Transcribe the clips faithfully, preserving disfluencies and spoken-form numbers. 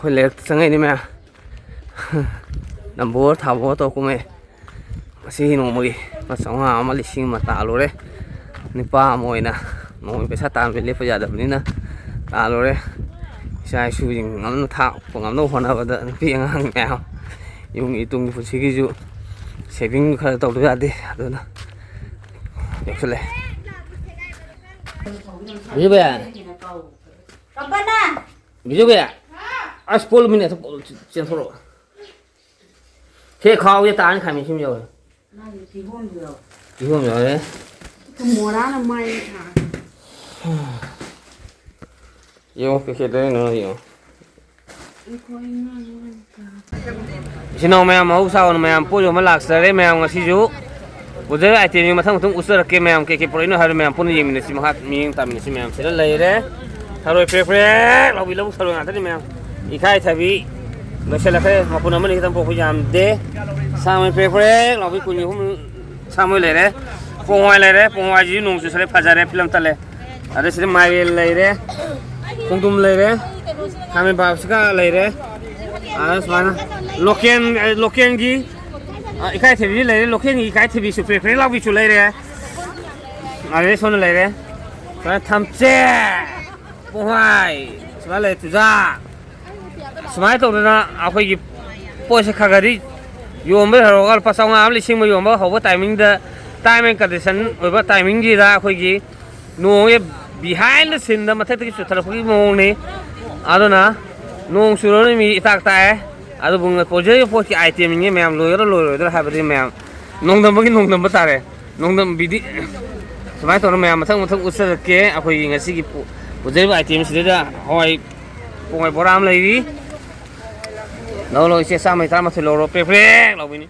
ꯑꯩꯈꯣꯏ ꯂꯩꯔꯛꯇ ꯆꯪꯉꯛꯏꯅꯦ ꯃꯌꯥꯝ꯫ ꯅꯝꯕꯣꯜ ꯊꯥꯕꯣꯜ ꯇꯧ ꯀꯨꯝꯃꯛꯑꯦ꯫ ꯉꯁꯤ ꯅꯣꯡꯃꯒꯤ ꯂꯨꯄꯥ ꯆꯥꯝꯃꯉꯥ ꯑꯃ, ꯂꯤꯁꯤꯡ ꯑꯃ ꯇꯥꯜꯂꯨꯔꯦ꯫ ꯅꯨꯄꯥ ꯑꯃ ꯑꯣꯏꯅ ꯅꯣꯡꯃꯒꯤ ꯄꯩꯁꯥ ꯇꯥꯟꯕ ꯂꯦꯞꯄ ꯌꯥꯗꯕꯅꯤꯅ ꯇꯥꯜꯂꯨꯔꯦ꯫ ꯏꯆꯥ ꯏꯁꯨꯁꯤꯡ ꯉꯝꯅ ꯊꯥꯛꯄ ꯉꯝꯅꯕ ꯍꯣꯠꯅꯕꯗ ꯅꯨꯄꯤ ꯑꯉꯥꯡ ꯃꯌꯥꯝ, ꯌꯨꯝꯒꯤ ꯇꯨꯡꯒꯤ ꯄꯨꯟꯁꯤꯒꯤꯁꯨ saving ꯈꯔ ꯇꯧꯗꯕ ꯌꯥꯗꯦ꯫ ꯑꯗꯨꯅ ꯌꯧꯁꯜꯂꯛꯑꯦ꯫ ꯕꯤꯖꯨꯕꯤ! ꯕꯤꯖꯨꯕꯤ! ꯑꯁ, ꯄꯣꯠ ꯂꯨꯝꯃꯤꯅꯦ꯫ ꯆꯦꯟꯊꯣꯔꯛꯑꯣ꯫ ꯁꯦ, ꯈꯥꯎꯁꯦ ꯇꯥꯅꯤ ꯈꯥꯃꯦꯟ ꯁꯤꯟꯕ ꯌꯥꯎꯔꯦ꯫ ꯃꯥꯒꯤ ꯀꯤꯍꯣꯝꯁꯨ ꯌꯥꯎꯔꯦ꯫ ꯀꯤꯍꯣꯝ ꯌꯥꯎꯔꯦ꯫ ꯃꯣꯔꯥꯅ ꯃꯥꯏ ꯊꯥ꯫ ꯌꯦꯡꯉꯣ, ꯀꯩꯀꯩ ꯂꯩꯔꯤꯅꯣ ꯌꯦꯡꯉꯣ꯫ ꯑꯩꯈꯣꯏ ꯉꯥ ꯉꯥ ꯆꯥ꯫ ꯏꯆꯤꯟ ꯏꯅꯥꯎ ꯃꯌꯥꯝ, ꯃꯍꯧꯁꯥ ꯑꯣꯏꯅ ꯃꯌꯥꯝ ꯄꯣꯠ ꯌꯣꯟꯕ ꯂꯥꯛꯆꯔꯦ꯫ ꯃꯌꯥꯝ ꯉꯁꯤꯁꯨ ꯄꯨꯖꯔꯤꯕ itemꯁꯤ ꯃꯊꯪ ꯃꯊꯪ ꯎꯠꯆꯔꯛꯀꯦ꯫ ꯃꯌꯥꯝ ꯀꯩ ꯀꯩ ꯄꯨꯔꯛꯏꯅꯣ ꯍꯥꯏꯕꯗꯣ ꯃꯌꯥꯝ ꯄꯨꯟꯅ ꯌꯦꯡꯃꯤꯟꯅꯁꯤ, ꯃꯍꯥꯛ ꯃꯤꯠꯌꯦꯡ ꯇꯥꯃꯤꯟꯅꯁꯤ꯫ ꯃꯌꯥꯝ ꯁꯤꯗ ꯂꯩꯔꯦ꯫ ꯊꯔꯣꯏ ꯄ꯭ꯔꯦꯛ ꯄ꯭ꯔꯦꯛ ꯂꯥꯎꯕꯤ, ꯂꯧꯕꯨꯛ ꯊꯔꯣꯏ ꯉꯥꯛꯇꯅꯤ ꯃꯌꯥꯝ꯫ ꯏꯀꯥꯏꯊꯕꯤ ꯂꯣꯏꯁꯤꯜꯂꯛꯈ꯭ꯔꯦ꯫ ꯃꯄꯨꯟ ꯑꯃꯅꯤ ꯈꯛꯇꯪ ꯄꯣꯛꯄ ꯌꯥꯝꯗꯦ꯫ ꯁꯥ ꯃꯔꯣꯏ ꯄ꯭ꯔꯦꯛ ꯄ꯭ꯔꯦꯛ ꯂꯥꯎꯕꯤ ꯀꯨꯟ ꯑꯍꯨꯝ ꯁꯥ ꯃꯔꯣꯏ ꯂꯩꯔꯦ꯫ ꯄꯣꯡ ꯍꯋꯥꯏ ꯂꯩꯔꯦ꯫ ꯄꯣꯡ ꯍꯋꯥꯏꯁꯤꯁꯨ ꯅꯣꯡ ꯆꯨꯁꯜꯂꯦ, ꯐꯖꯔꯦ, ꯐꯤꯂꯝ ꯇꯠꯂꯦ꯫ ꯑꯗ ꯁꯤꯗ ꯃꯥꯏꯔꯦꯟ ꯂꯩꯔꯦ, ꯈꯣꯡꯗ꯭ꯔꯨꯝ ꯂꯩꯔꯦ, ꯈꯥꯃꯦꯟ ꯕꯥꯞꯁꯤꯀꯥ ꯂꯩꯔꯦ꯫ ꯑꯗ ꯁꯨꯃꯥꯏꯅ ꯂꯣꯀꯦꯜ, ꯂꯣꯀꯦꯜꯒꯤ, ꯑ, ꯏꯀꯥꯏꯊꯕꯤꯁꯨ ꯂꯩꯔꯦ, ꯂꯣꯀꯦꯜꯒꯤ ꯏꯀꯥꯏꯊꯕꯤꯁꯨ ꯄ꯭ꯔꯦꯛ ꯄ꯭ꯔꯦꯛ ꯂꯥꯎꯕꯤꯁꯨ ꯂꯩꯔꯦ꯫ ꯑꯗꯩ ꯁꯣꯝꯗ ꯂꯩꯔꯦ꯫ ꯁꯨꯃꯥꯏꯅ ꯊꯝꯆꯦꯠ, ꯄꯣꯡꯍꯋꯥꯏ, ꯁꯨꯃꯥꯏꯅ ꯂꯩꯔꯦ, ꯆꯨꯖꯥꯛ꯫ ꯁꯨꯃꯥꯏꯅ ꯇꯧꯗꯅ ꯑꯩꯈꯣꯏꯒꯤ ꯄꯣꯠꯁꯦ ꯈꯔ ꯈꯔꯗꯤ ꯌꯣꯟꯕ ꯍꯧꯔꯒ ꯂꯨꯄꯥ ꯆꯥꯝꯃꯉꯥ ꯑꯃ, ꯂꯤꯁꯤꯡ ꯑꯃ ꯌꯣꯟꯕ ꯍꯧꯕ timingꯗ, time and condition ꯑꯣꯏꯕ timingꯁꯤꯗ ꯑꯩꯈꯣꯏꯒꯤ ꯅꯣꯡꯁꯦ behind the sceneꯗ ꯃꯊꯛꯇꯒꯤ ꯆꯨꯊꯔꯛꯄꯒꯤ ꯃꯑꯣꯡꯅꯤ꯫ ꯑꯗꯨꯅ ꯅꯣꯡ ꯆꯨꯔꯕꯅꯤꯅ ꯃꯤ ꯏꯇꯥꯛ ꯇꯥꯛꯑꯦ꯫ ꯑꯗꯨꯕꯨ ꯄꯨꯖꯔꯤꯕ ꯄꯣꯠꯀꯤ itemꯁꯤꯡꯁꯦ ꯃꯌꯥꯝ ꯂꯣꯏꯒꯗ꯭ꯔꯥ ꯂꯣꯏꯔꯣꯏꯗ꯭ꯔꯥ ꯍꯥꯏꯕꯗꯤ ꯃꯌꯥꯝ ꯅꯣꯡꯗꯝꯕꯒꯤ ꯅꯣꯡꯗꯝꯕ ꯇꯥꯔꯦ꯫ ꯅꯣꯡꯗꯝꯕꯤꯗꯤ ꯁꯨꯃꯥꯏꯅ ꯇꯧꯗꯅ ꯃꯌꯥꯝ ꯃꯊꯪ ꯃꯊꯪ ꯎꯠꯆꯔꯛꯀꯦ꯫ ꯑꯩꯈꯣꯏꯒꯤ ꯉꯁꯤꯒꯤ ꯄꯨ-, ꯄꯨꯖꯔꯤꯕ itemꯁꯤꯗꯩꯗ ꯍꯋꯥꯏ ꯄꯣꯡꯍꯋꯥꯏ ꯕꯣꯔꯥ ꯑꯃ ꯂꯩꯔꯤ꯫ ꯂꯧ, ꯂꯧ, ꯏꯆꯦ, ꯆꯥꯝꯃꯒꯤ ꯇꯔꯥꯃꯥꯊꯣꯏ ꯂꯧꯔꯣ, ꯄ꯭ꯔꯦꯛ ꯄ꯭ꯔꯦꯛ ꯂꯥꯎꯕꯤꯅꯤ꯫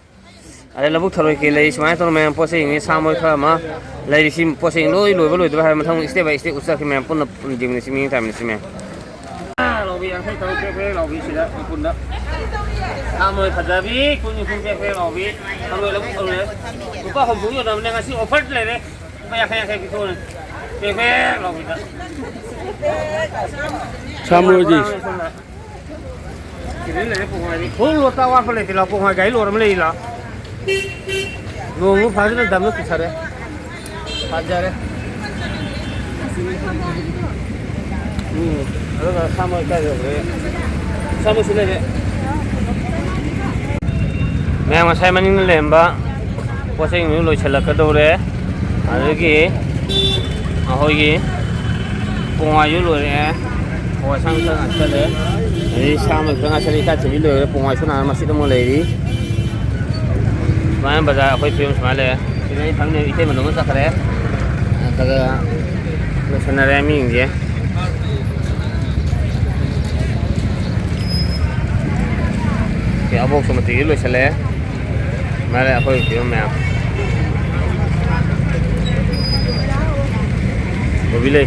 ꯑꯗꯩ ꯂꯧꯕꯨꯛ ꯊꯔꯣꯏ ꯀꯩ ꯂꯩ, ꯁꯨꯃꯥꯏꯅ ꯇꯧꯗꯅ ꯃꯌꯥꯝ ꯄꯣꯠ ꯆꯩ ꯌꯦꯡꯉꯤ, ꯁꯥ ꯃꯔꯣꯏ ꯈꯔ ꯑꯃ ꯂꯩꯔꯤ꯫ ꯁꯤ ꯄꯣꯠ ꯆꯩ ꯂꯣꯏ ꯂꯣꯏꯕ ꯂꯣꯏꯗꯕ ꯍꯥꯏꯕ ꯃꯊꯪ step by step ꯎꯠꯆꯔꯛꯀꯦ ꯃꯌꯥꯝ, ꯄꯨꯟꯅ ꯄꯨꯟꯅ ꯌꯦꯡꯃꯤꯟꯅꯁꯤ, ꯃꯤꯠꯌꯦꯡ ꯇꯥꯃꯤꯟꯅꯁꯤ ꯃꯌꯥꯝ꯫ ꯂꯧꯕꯤ ꯌꯥꯡꯈꯩ ꯇꯔꯨꯛ ꯄ꯭ꯔꯦꯛ ꯄ꯭ꯔꯦꯛ ꯂꯥꯎꯕꯤ ꯁꯤꯗ ꯃꯄꯨꯟꯗ꯫ ꯁꯥ ꯃꯔꯣꯏ ꯐꯖꯕꯤ ꯀꯨꯟ ꯅꯤꯐꯨ ꯄ꯭ꯔꯦꯛ ꯄ꯭ꯔꯦꯛ ꯂꯥꯎꯕꯤ꯫ ꯊꯔꯣꯏ ꯂꯧꯕꯨꯛ ꯊꯔꯣꯏ꯫ ꯂꯨꯄꯥ ꯍꯨꯝꯐꯨ ꯌꯣꯟꯅꯕꯅꯦ, ꯉꯁꯤ offer ꯂꯩꯔꯦ꯫ ꯂꯨꯄꯥ ꯌꯥꯡꯈꯩ ꯌꯥꯡꯈꯩ ꯄꯤꯊꯣꯛꯑꯅꯤ꯫ ꯄ꯭ꯔꯦꯛ ꯄ꯭ꯔꯦꯛ ꯂꯥꯎꯕꯤꯗ꯫ ꯁꯥ ꯃꯔꯣꯏꯗꯤ? ꯐꯨꯜ ꯂꯣꯠꯇ ꯑꯋꯥꯠꯄ ꯂꯩꯇꯦ꯫ ꯂꯥꯛꯑꯣ, ꯄꯣꯉꯥꯏ ꯒꯥꯔꯤ ꯂꯣꯏꯔ ꯑꯃ ꯂꯩꯔꯤ꯫ ꯂꯥꯛꯑꯣ꯫ ꯅꯣꯡꯃ ꯐꯖꯅ ꯗꯝꯅ ꯆꯨꯊꯔꯦ꯫ ꯐꯖꯔꯦ꯫ ꯎꯝ꯫ ꯑꯗꯨꯒ ꯁꯥ ꯃꯔꯣꯏ ꯀꯥꯏ ꯌꯧꯈ꯭ꯔꯦ? ꯁꯥ ꯃꯔꯣꯏꯁꯨ ꯂꯩꯔꯦ꯫ ꯃꯌꯥꯝ ꯉꯁꯥꯏ ꯃꯅꯤꯡꯗ ꯂꯩꯔꯝꯕ ꯄꯣꯠ ꯆꯩꯁꯤꯡꯗꯨ ꯂꯣꯏꯁꯤꯜꯂꯛꯀꯗꯧꯔꯦ꯫ ꯑꯗꯨꯗꯒꯤ ꯑꯩꯈꯣꯏꯒꯤ ꯄꯣꯉꯥꯏꯁꯨ ꯂꯣꯏꯔꯛꯑꯦ꯫ ꯍꯋꯥꯏ ꯑꯁꯥꯡꯕꯤ ꯈꯔ ꯉꯥꯛꯁꯜꯂꯦ꯫ ꯑꯗꯩ ꯁꯥ ꯃꯔꯣꯏ ꯈꯔ ꯉꯥꯛꯁꯜꯂꯦ꯫ ꯏꯀꯥꯏꯊꯕꯤ ꯂꯣꯏꯔꯦ꯫ ꯄꯣꯉꯥꯏꯁꯨ ꯅꯍꯥꯟ ꯃꯆꯤꯠ ꯑꯃ ꯂꯩꯔꯤ꯫ ꯁꯨꯃꯥꯏꯅ ꯕꯖꯥꯔ ꯑꯩꯈꯣꯏ ꯐꯤꯕꯝ ꯁꯨꯃꯥꯏꯅ ꯂꯩꯔꯦ꯫ ꯁꯤꯗ ꯑꯩ ꯐꯝꯃꯤ ꯏꯇꯩꯃꯗꯣ ꯑꯃ ꯆꯠꯈ꯭ꯔꯦ꯫ ꯈꯔ ꯂꯣꯏꯁꯟꯅꯔꯦ ꯃꯤꯁꯤꯡꯁꯦ꯫ ꯑꯣꯀꯦ, ꯑꯕꯣꯛꯁꯨ ꯃꯇꯤꯛ ꯂꯣꯏꯁꯜꯂꯦ꯫ ꯃꯥꯅꯦ ꯑꯩꯈꯣꯏ ꯐꯤꯕꯝ ꯃꯌꯥꯝ꯫ ꯀꯣꯕꯤ ꯂꯩ꯫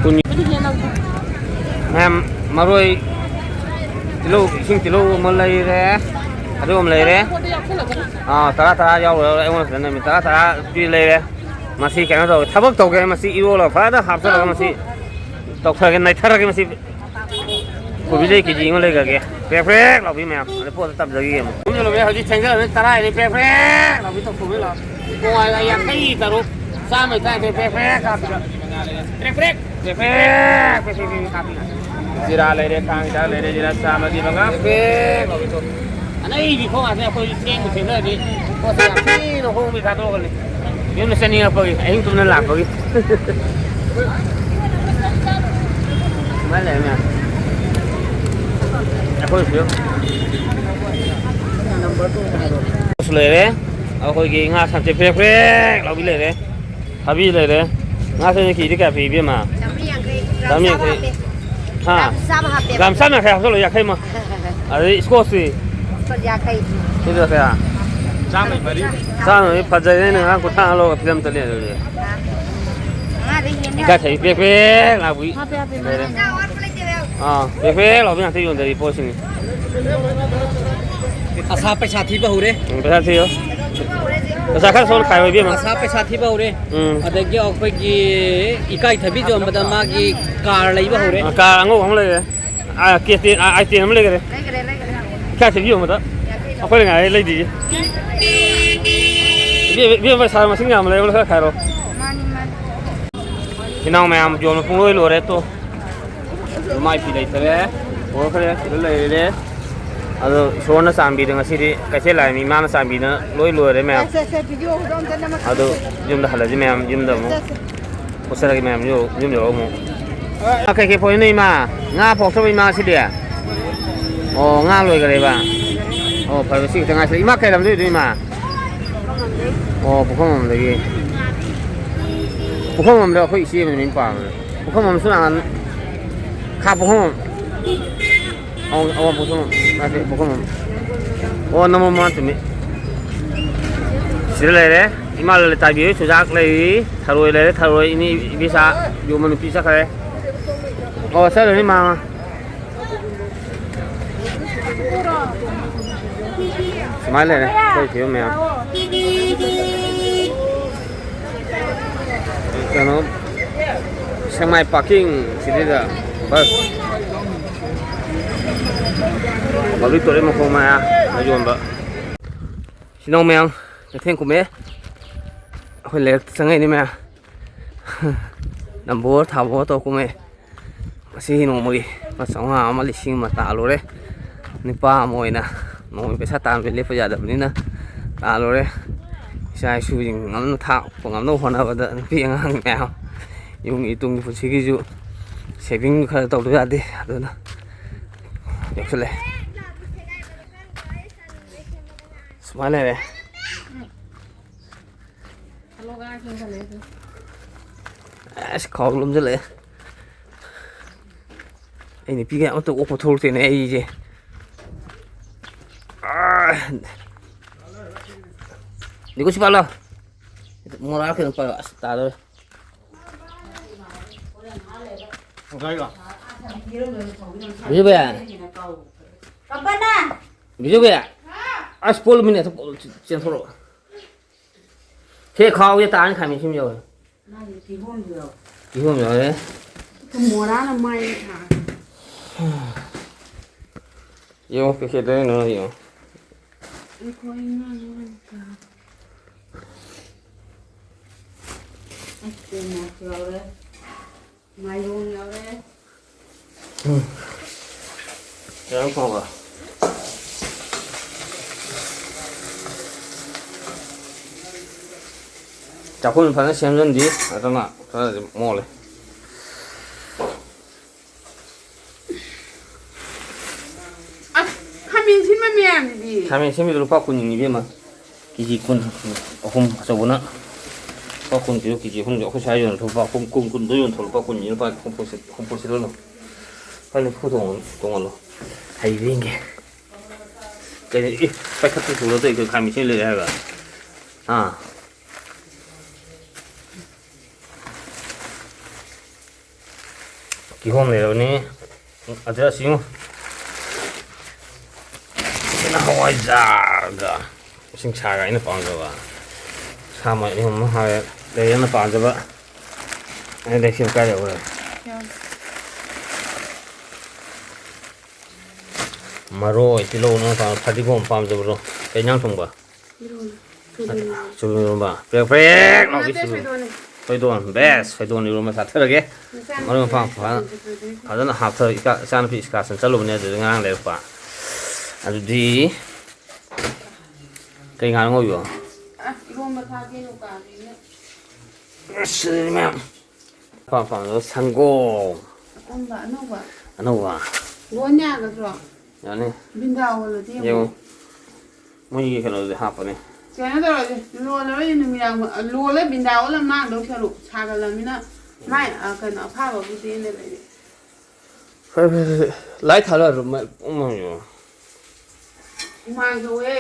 ꯀꯨꯟ꯫ ꯃꯌꯥꯝ ꯃꯔꯣꯏ ꯇꯤꯜꯍꯧ, ꯏꯁꯤꯡ ꯇꯤꯜꯍꯧ ꯑꯃ ꯂꯩꯔꯦ꯫ ꯑꯗꯨ ꯑꯃ ꯂꯩꯔꯦ꯫ ꯑꯥ, ꯇꯔꯥ ꯇꯔꯥ ꯌꯥꯎꯔꯣꯏ, ꯌꯥꯎꯔꯣꯏ꯫ ꯑꯩꯉꯣꯟꯗ ꯁꯤꯗ ꯅꯨꯃꯤꯠ ꯇꯔꯥ ꯇꯔꯥ ꯄꯤ ꯂꯩꯔꯦ꯫ ꯃꯁꯤ ꯀꯩꯅꯣ ꯇꯧꯋꯦ, ꯊꯕꯛ ꯇꯧꯒꯦ ꯍꯥꯏ ꯃꯁꯤ ꯏꯔꯣꯜꯂꯒ ꯐꯖꯅ ꯍꯥꯞꯆꯜꯂꯒ ꯃꯁꯤ ꯇꯧꯊꯔꯒꯦ, ꯅꯩꯊꯔꯒꯦ ꯃꯁꯤ꯫ ꯀꯣꯕꯤ ꯂꯩ ꯀꯦꯖꯤ ꯑꯃ ꯂꯩꯈ꯭ꯔꯒꯦ꯫ ꯄ꯭ꯔꯦꯛ ꯄ꯭ꯔꯦꯛ ꯂꯥꯎꯕꯤ ꯃꯌꯥꯝ꯫ ꯑꯗ ꯄꯣꯠꯇ ꯇꯝꯖꯈꯤꯒꯦ ꯑꯃꯨꯛ꯫ ꯌꯨꯝꯗ ꯂꯣꯏꯔꯦ꯫ ꯍꯧꯖꯤꯛ ꯊꯦꯡꯖꯤꯜꯂꯕꯅꯤꯅ ꯇꯔꯥ ꯍꯦꯜꯂꯦ꯫ ꯄ꯭ꯔꯦꯛ ꯄ꯭ꯔꯦꯛ ꯂꯥꯎꯕꯤ ꯇꯧꯊꯣꯛꯄꯤ ꯂꯥꯎ꯫ ꯄꯨꯡ ꯌꯥꯡꯈꯩ ꯇꯔꯨꯛ, ꯆꯥꯝꯃꯩ ꯇꯔꯥ ꯄ꯭ꯔꯦꯛ ꯄ꯭ꯔꯦꯛ ꯀꯥꯞꯄꯤꯔꯣ꯫ ꯄ꯭ꯔꯦꯛ ꯄ꯭ꯔꯦꯛ꯫ ꯄ꯭ꯔꯦꯛ ꯄ꯭ꯔꯦꯛ ꯄ꯭ꯔꯦꯛ ꯄ꯭ꯔꯦꯛ ꯀꯥꯞꯄꯤꯔꯣ꯫ ꯖꯤꯔꯥ ꯂꯩꯔꯦ, ꯈꯥꯡ ꯍꯤꯗꯥꯛ ꯂꯩꯔꯦ, ꯖꯤꯔꯥ ꯆꯥꯝꯃꯒꯤ ꯃꯉꯥ꯫ ꯄ꯭ꯔꯦꯛ ꯄ꯭ꯔꯦꯛ ꯂꯥꯎꯕꯤ ꯇꯧ꯫ ꯑꯅꯩꯕꯤ ꯈꯣꯡ ꯉꯥꯛꯇꯅꯦ ꯑꯩꯈꯣꯏ ꯆꯦꯡꯕꯨ ꯊꯦꯡꯅꯔꯗꯤ ꯄꯣꯠꯁꯦ ꯌꯥꯝ ꯊꯤꯅ ꯍꯣꯡꯕꯤ ꯊꯥꯗꯣꯛꯑꯒꯅꯤ꯫ ꯌꯨꯝꯗ ꯆꯠꯅꯤꯡꯉꯛꯄꯒꯤ ꯑꯍꯤꯡ ꯇꯨꯝꯅ ꯂꯥꯛꯄꯒꯤ꯫ ꯁꯨꯃꯥꯏꯅ ꯂꯩꯔꯝꯃꯦ꯫ ꯑꯩꯈꯣꯏꯁꯨ ꯂꯩꯔꯦ꯫ ꯑꯩꯈꯣꯏꯒꯤ ꯉꯥ ꯁꯝꯆꯦꯠ ꯄ꯭ꯔꯦꯛ ꯄ꯭ꯔꯦꯛ ꯂꯥꯎꯕꯤ ꯂꯩꯔꯦ꯫ ꯊꯥꯕꯤ ꯂꯩꯔꯦ꯫ ꯉꯥ ꯁꯝꯆꯦꯠ ꯀꯦꯖꯤꯗ ꯀꯌꯥ ꯄꯤ, ꯏꯕꯦꯝꯃ? ꯆꯥꯝꯃꯔꯤ ꯌꯥꯡꯈꯩ꯫ ꯒ꯭ꯔꯥꯝ ꯆꯥꯝꯃꯔꯤ ꯆꯥꯝꯃ ꯌꯥꯡꯈꯩ꯫ ꯍꯥꯞꯄꯦ꯫ ꯍꯥ? ꯒ꯭ꯔꯥꯝ ꯆꯥꯝꯃ ꯍꯥꯞꯄꯦꯕ꯫ ꯒ꯭ꯔꯥꯝ ꯆꯥꯝꯃ ꯌꯥꯡꯈꯩ ꯍꯥꯞꯆꯜꯂꯣ, ꯌꯥꯡꯈꯩꯃ꯫ ꯑꯗꯩ ꯏꯁꯀꯣꯁꯇꯤ? ꯂꯨꯄꯥ ꯌꯥꯡꯈꯩ꯫ ꯀꯦꯖꯤꯗ ꯀꯌꯥ? ꯆꯥꯝꯃꯩ ꯃꯔꯤ꯫ ꯆꯥꯝꯃꯩ ꯐꯖꯩꯅꯦ, ꯅꯪ ꯉꯔꯥꯡ ꯀꯨꯟꯊ꯭ꯔꯥ ꯂꯧꯔꯒ ꯐꯤꯂꯝ ꯆꯠꯂꯦ ꯑꯗꯨꯗꯤ꯫ ꯃꯉꯥꯗꯩ ꯍꯦꯟꯅ ꯏꯀꯥꯏ ꯊꯕꯤ ꯄ꯭ꯔꯦꯛ ꯄ꯭ꯔꯦꯛ ꯂꯥꯎꯕꯤ꯫ ꯍꯥꯞꯄꯦ, ꯍꯥꯞꯄꯦ, ꯂꯩꯔꯦ꯫ ꯃꯉꯥ꯫ ꯑꯥ, ꯄ꯭ꯔꯦꯛ ꯄ꯭ꯔꯦꯛ ꯂꯥꯎꯕꯤ ꯉꯥꯛꯇ ꯌꯣꯟꯖꯔꯤ ꯄꯣꯠꯁꯤꯡꯁꯦ꯫ ꯑꯁꯥ ꯄꯩꯁꯥ ꯊꯤꯕ ꯍꯧꯔꯦ꯫ ꯎꯝ, ꯄꯩꯁꯥ ꯊꯤꯌꯣ꯫ ꯄꯩꯁꯥ ꯈꯔ ꯁꯣꯝ ꯈꯥꯏꯌꯣ, ꯏꯕꯦꯝꯃ꯫ ꯑꯁꯥ ꯄꯩꯁꯥ ꯊꯤꯕ ꯍꯧꯔꯦ꯫ ꯎꯝ꯫ ꯑꯗꯒꯤ ꯑꯩꯈꯣꯏꯒꯤ ꯏꯀꯥꯏ ꯊꯕꯤ ꯌꯣꯟꯕꯗ ꯃꯥꯒꯤ ꯀꯥꯔ ꯂꯩꯕ ꯍꯧꯔꯦ꯫ ꯑ, ꯀꯥꯔ ꯑꯉꯧꯕ ꯑꯃ ꯂꯩꯔꯦ꯫ ꯑꯥ, ꯀꯦꯁꯇꯦꯟ, ꯑꯥ, ꯑꯥꯏꯁꯇꯦꯟ ꯑꯃ ꯂꯩꯈꯔꯦ꯫ ꯂꯩꯈꯔꯦ, ꯂꯩꯈꯔꯦ꯫ ꯀꯌꯥ ꯁꯤꯕꯤꯌꯣ ꯑꯃꯗ? ꯌꯥꯡꯈꯩ ꯂꯧ꯫ ꯑꯩꯈꯣꯏꯅ ꯉꯥꯏꯔꯦ ꯂꯩꯗꯤꯌꯦ꯫ ꯏꯕꯦꯝ, ꯏꯕꯦꯝ, ꯄꯩꯁꯥ ꯃꯁꯤꯡ ꯌꯥꯝ ꯂꯩꯕ꯭ꯔꯣ? ꯈꯔ ꯈꯥꯏꯔꯣ꯫ ꯃꯥꯅꯤ, ꯃꯥꯅꯤ꯫ ꯏꯅꯥꯎ ꯃꯌꯥꯝ ꯌꯣꯟꯕ ꯄꯨꯡꯂꯣꯏ ꯂꯣꯏꯔꯦ ꯇꯣ꯫ ꯃꯥꯏ ꯐꯤ ꯂꯩꯇꯔꯦ꯫ ꯄꯣꯔꯛꯈ꯭ꯔꯦ, ꯁꯤꯗ ꯂꯩꯔꯦ꯫ ꯑꯗꯣ ꯏꯁꯣꯔꯅ ꯆꯥꯟꯕꯤꯗ ꯉꯁꯤꯗꯤ ꯀꯩꯊꯦꯜ ꯂꯥꯏ ꯃꯤ ꯏꯃꯥꯅ ꯆꯥꯟꯕꯤꯗꯅ ꯂꯣꯏ ꯂꯣꯏꯔꯦ ꯃꯌꯥꯝ꯫ ꯁꯦ, ꯁꯦ, ꯁꯦ, ꯚꯤꯗꯤꯑꯣ ꯍꯧꯔꯣ ꯑꯝꯇ ꯅꯝꯃꯛꯀꯦ꯫ ꯑꯗꯨ ꯌꯨꯝꯗ ꯍꯜꯂꯁꯤ ꯃꯌꯥꯝ, ꯌꯨꯝꯗ ꯑꯃꯨꯛ꯫ ꯁꯦ, ꯁꯦ꯫ ꯄꯨꯁꯜꯂꯒꯦ ꯃꯌꯥꯝ, ꯌꯨꯝ, ꯌꯨꯝ ꯌꯧꯔꯒ ꯑꯃꯨꯛ꯫ ꯑ, ꯀꯩꯀꯩ ꯄꯣꯔꯛꯏꯅꯣ ꯏꯃꯥ? ꯉꯥ ꯄꯣꯔꯛꯇ꯭ꯔꯕ ꯏꯃꯥ ꯉꯁꯤꯗꯤ? ꯑꯣ, ꯉꯥ ꯂꯣꯏꯈꯔꯦꯕ? ꯑꯣ, ꯐꯔꯦ, ꯁꯤ ꯈꯤꯇꯪ ꯉꯥꯏꯁꯤꯜꯂꯦ꯫ ꯏꯃꯥ ꯀꯩ ꯂꯝꯗꯩ ꯑꯣꯏꯗꯣꯏꯅꯣ ꯏꯃꯥ? ꯑꯣ, ꯄꯨꯈ꯭ꯔꯝꯕꯝꯗꯒꯤ꯫ ꯄꯨꯈ꯭ꯔꯝꯕꯝꯗ ꯑꯩꯈꯣꯏ ꯏꯆꯦ ꯑꯃꯅ ꯃꯌꯨꯝ ꯄꯥꯟꯕꯅꯦ꯫ ꯄꯨꯈ꯭ꯔꯝꯕꯝꯁꯨ ꯅꯍꯥꯟ ꯈꯥ ꯄꯨꯈ꯭ꯔꯝꯕꯝ꯫ ꯑꯋꯥꯡ, ꯑꯋꯥꯡ ꯄꯣꯠꯁꯪꯕꯝ ꯅꯠꯇꯦ, ꯄꯣꯠꯁꯪꯕꯝ꯫ ꯑꯣ, ꯅꯝꯕꯣꯜ ꯃꯃꯥꯡ ꯆꯨꯝꯃꯤ꯫ ꯁꯤꯗ ꯂꯩꯔꯦ꯫ ꯏꯃꯥ ꯂꯂꯤꯇꯥꯕꯤ ꯍꯣꯏ ꯆꯨꯖꯥꯛ ꯂꯩꯔꯤ꯫ ꯊꯔꯣꯏ ꯂꯩꯔꯦ, ꯊꯔꯣꯏ ꯏꯅꯦ ꯏꯕꯦꯆꯥ ꯌꯣꯟꯕ ꯅꯨꯄꯤ ꯆꯠꯈ꯭ꯔꯦ꯫ ꯑꯣ, ꯆꯠꯂꯨꯅꯤ ꯃꯥ꯫ ꯁꯨꯃꯥꯏꯅ ꯂꯩꯔꯦ ꯑꯩꯈꯣꯏ ꯐꯤꯕꯝ ꯃꯌꯥꯝ꯫ ꯀꯩꯅꯣ, ꯁꯦꯛꯃꯥꯏ ꯄꯥꯔꯀꯤꯡ ꯁꯤꯗꯩꯗ ꯕꯁ, ꯄꯕ꯭ꯂꯤꯛ ꯇꯣꯏꯂꯦꯠ ꯃꯈꯣꯡ ꯃꯌꯥ ꯌꯣꯟꯕ꯫ ꯏꯆꯤꯟ ꯏꯅꯥꯎ ꯃꯌꯥꯝ, ꯀꯩꯊꯦꯜ ꯀꯨꯝꯃꯛꯑꯦ꯫ ꯑꯩꯈꯣꯏ ꯂꯩꯔꯛꯇ ꯆꯪꯉꯛꯏꯅꯦ ꯃꯌꯥꯝ꯫ ꯅꯝꯕꯣꯜ ꯊꯥꯕꯣꯜ ꯇꯧ ꯀꯨꯝꯃꯛꯑꯦ꯫ ꯉꯁꯤ ꯅꯣꯡꯃꯒꯤ ꯂꯨꯄꯥ ꯆꯥꯝꯃꯉꯥ ꯑꯃ, ꯂꯤꯁꯤꯡ ꯑꯃ ꯇꯥꯜꯂꯨꯔꯦ꯫ ꯅꯨꯄꯥ ꯑꯃ ꯑꯣꯏꯅ ꯅꯣꯡꯃꯒꯤ ꯄꯩꯁꯥ ꯇꯥꯟꯕ ꯂꯦꯞꯄ ꯌꯥꯗꯕꯅꯤꯅ ꯇꯥꯜꯂꯨꯔꯦ꯫ ꯏꯆꯥ ꯏꯁꯨꯁꯤꯡ ꯉꯝꯅ ꯊꯥꯛꯄ ꯉꯝꯅꯕ ꯍꯣꯠꯅꯕꯗ ꯅꯨꯄꯤ ꯑꯉꯥꯡ ꯃꯌꯥꯝ, ꯌꯨꯝꯒꯤ ꯇꯨꯡꯒꯤ ꯄꯨꯟꯁꯤꯒꯤꯁꯨ saving ꯈꯔ ꯇꯧꯗꯕ ꯌꯥꯗꯦ꯫ ꯑꯗꯨꯅ ꯌꯧꯁꯜꯂꯛꯑꯦ꯫ ꯁꯨꯃꯥꯏꯅ ꯂꯩꯔꯦ꯫ ꯑꯁ, ꯈꯥꯎ ꯂꯣꯝꯁꯤꯜꯂꯛꯑꯦ꯫ ꯑꯩ ꯅꯨꯄꯤꯒ ꯑꯃꯠꯇ ꯑꯣꯛꯄ ꯊꯣꯛꯂꯛꯇꯦꯅꯦ ꯑꯩꯁꯦ꯫ ꯑꯥ! ꯅꯤꯀꯨ ꯁꯤ ꯄꯥꯜꯂꯣ꯫ ꯃꯣꯔꯥ ꯀꯩꯅꯣ ꯄꯥꯏꯌꯣ꯫ ꯑꯁ, ꯇꯥꯗꯧꯔꯦ꯫ ꯕꯤꯖꯨꯕꯤ꯫ ꯕꯤꯖꯨꯕꯤ꯫ ꯑꯁ, ꯄꯣꯠ ꯂꯨꯝꯃꯤꯅꯦ꯫ ꯆꯦꯟꯊꯣꯔꯛꯑꯣ꯫ ꯁꯦ ꯈꯥꯎꯁꯦ ꯇꯥꯅꯤ ꯈꯥꯃꯦꯟ ꯁꯤꯟꯕ ꯌꯥꯎꯋꯦ꯫ ꯃꯥꯒꯤ ꯀꯤꯍꯣꯝꯁꯨ ꯌꯥꯎꯋꯦ꯫ ꯀꯤꯍꯣꯝ ꯌꯥꯎꯋꯦ꯫ ꯃꯣꯔꯥꯅ ꯃꯥꯏ ꯊꯥ꯫ ꯌꯦꯡꯉꯣ, ꯀꯩꯀꯩ ꯂꯩꯔꯤꯅꯣ ꯌꯦꯡꯉꯣ꯫ ꯑꯁ, ꯀꯩꯅꯣ ꯌꯥꯎꯔꯦ꯫ ꯃꯥꯏꯔꯣꯡ ꯌꯥꯎꯔꯦ꯫ ꯎꯝ꯫ ꯌꯥꯝ ꯐꯕ꯫ ꯆꯥꯛꯈꯨꯝ ꯐꯖꯅ ꯁꯦꯝꯖꯤꯟꯗꯤ, ꯑꯗꯨꯅ ꯈꯔꯗꯤ ꯃꯣꯠꯂꯦ꯫ ꯑꯁ, ꯈꯥꯃꯦꯟ ꯁꯤꯟꯕ ꯃꯌꯥꯝꯁꯤꯗꯤ꯫ ꯈꯥꯃꯦꯟ ꯁꯤꯟꯕꯤꯗꯣ ꯂꯨꯄꯥ ꯀꯨꯟꯅꯤ ꯏꯕꯦꯝꯃ꯫ ꯀꯦ ꯖꯤ ꯀꯨꯟ, ꯑꯍꯨꯝ ꯑꯆꯧꯕꯅ꯫ ꯂꯨꯄꯥ ꯀꯨꯟ ꯄꯤꯔꯣ, ꯀꯦ ꯖꯤ ꯑꯍꯨꯝꯗꯣ ꯑꯩꯈꯣꯏ ꯁ꯭ꯋꯥꯏ ꯌꯣꯟꯊꯣꯛ ꯂꯨꯄꯥ ꯀꯨꯟ, ꯀꯨꯟ, ꯀꯨꯟꯗꯣ ꯌꯣꯟꯊꯣꯛ ꯂꯨꯄꯥ ꯀꯨꯟꯅꯤ, ꯂꯨꯄꯥ ꯍꯨꯝꯐꯨ ꯁꯤꯠ-, ꯍꯨꯝꯐꯨ ꯁꯤꯠꯍꯜꯂꯣ꯫ ꯂꯨꯄꯥ ꯅꯤꯐꯨ ꯇꯣꯡꯍꯜꯂꯣ, ꯇꯣꯡꯍꯜꯂꯣ꯫ ꯍꯩꯕꯤꯒꯦ꯫ ꯀꯩꯅꯣ, ꯏ, ꯄꯥꯏꯈꯠꯄ ꯊꯨꯒꯗꯧ ꯇꯧꯏ ꯀꯩꯅꯣ, ꯈꯥꯃꯦꯟ ꯁꯤꯟ ꯂꯩꯔꯦ ꯍꯥꯏꯔꯒ꯫ ꯑꯥ꯫ ꯀꯤꯍꯣꯝ ꯂꯩꯔꯕꯅꯤ꯫ ꯑꯗꯨꯗ ꯑꯁꯤ ꯌꯦꯡꯉꯨ꯫ ꯁꯤꯅ ꯍꯋꯥꯏꯖꯥꯔꯒ ꯏꯁꯤꯡ ꯁꯥꯒ ꯑꯩꯅ ꯄꯥꯝꯖꯕ꯫ ꯁꯥ ꯃꯔꯣꯏ ꯑꯍꯨꯝ ꯑꯃ ꯍꯥꯏꯔꯦ꯫ ꯂꯩ ꯑꯩꯅ ꯄꯥꯝꯖꯕ꯫ ꯑꯩ ꯂꯩꯁꯤꯕꯨ ꯀꯥꯏ ꯌꯧꯈ꯭ꯔꯦ? ꯌꯥꯎꯔꯦ꯫ ꯃꯔꯣꯏ, ꯇꯤꯜꯍꯧ, ꯅꯪ ꯄꯥꯝ-, ꯐꯗꯤꯒꯣꯝ ꯄꯥꯝꯖꯕ꯭ꯔꯣ? ꯀꯩ ꯏꯟꯖꯥꯡ ꯊꯣꯡꯕ? ꯏꯔꯣꯜꯂꯦ꯫ ꯁꯣꯏꯕꯨꯝ ꯏꯔꯣꯜꯂꯦ꯫ ꯁꯣꯏꯕꯨꯝ ꯏꯔꯣꯝꯕ꯫ ꯄ꯭ꯔꯦꯛ ꯄ꯭ꯔꯦꯛ ꯂꯥꯎꯕꯤ ꯅꯠꯇꯦ, ꯁꯣꯏꯕꯨꯝ꯫ ꯁꯣꯏꯗꯣꯟꯅꯦ꯫ ꯁꯣꯏꯗꯣꯟ, best꯫ ꯁꯣꯏꯗꯣꯟ ꯏꯔꯣꯝꯕ ꯆꯥꯊꯔꯒꯦ꯫ ꯏꯟꯁꯥꯡ ꯃꯔꯣꯏ ꯃꯄꯥꯡ ꯅꯠꯇꯦ, ꯐꯖꯅ, ꯁꯣꯏꯕꯨꯝ ꯁꯣꯏꯗꯣꯟ꯫ ꯐꯖꯅ ꯍꯥꯞꯊꯔꯒ ꯏꯀꯥ-, ꯏꯆꯥꯅꯨꯄꯤ excursion ꯆꯠꯂꯨꯕꯅꯦ, ꯑꯗꯨꯗ ꯉꯔꯥꯡ ꯂꯩꯔꯛꯄ꯫ ꯑꯗꯨꯗꯤ ꯀꯩ ꯉꯥꯅꯣ ꯉꯧꯔꯤꯕꯣ? ꯑ, ꯏꯔꯣꯝꯕ ꯊꯥꯛꯀꯦ ꯇꯧꯀꯥꯟꯗ꯫ ꯑꯁ, ꯑꯗꯨꯗꯤ ꯃꯌꯥꯝ꯫ ꯑꯄꯥꯝ ꯑꯄꯥꯝꯕꯗꯣ ꯁꯪꯒꯣꯝ꯫ ꯑꯀꯪꯕ ꯑꯅꯧꯕ꯫ ꯑꯅꯧꯕ꯫ ꯂꯣꯟ ꯌꯥꯒꯗ꯭ꯔꯣ? ꯌꯥꯅꯤ꯫ ꯕꯤꯟꯗꯥ ꯑꯣꯜꯂꯗꯤ ꯑꯃꯨꯛ꯫ ꯌꯦꯡꯉꯨ꯫ ꯃꯣꯏꯒꯤ ꯀꯩꯅꯣꯗꯨꯗꯤ ꯍꯥꯞꯄꯅꯤ꯫ ꯀꯩꯅꯣ ꯇꯧꯔꯁꯦ, ꯂꯣꯜꯂꯔꯣꯏꯁꯦ ꯅꯨꯃꯤꯗꯥꯡ, ꯂꯣꯜꯂ ꯕꯤꯟꯗꯥ ꯑꯣꯜꯂ ꯃꯥꯡꯗꯧ ꯁꯔꯨꯛ ꯁꯥꯒꯠꯂꯃꯤꯅ ꯃꯥꯏ, ꯑ, ꯀꯩꯅꯣ ꯑꯐꯥꯕꯕꯨꯗꯤ ꯑꯩꯅ ꯂꯩꯔꯦ꯫ ꯐꯔꯦ, ꯐꯔꯦ, ꯐꯔꯦ꯫ ꯂꯥꯏꯠ ꯊꯥꯜꯂꯣ ꯍꯥꯏꯕ꯭ꯔꯣ? ꯃꯩ ꯄꯨꯡ ꯃꯝꯃꯤꯕꯣ꯫ ꯍꯨꯃꯥꯡ ꯁꯧꯋꯦ꯫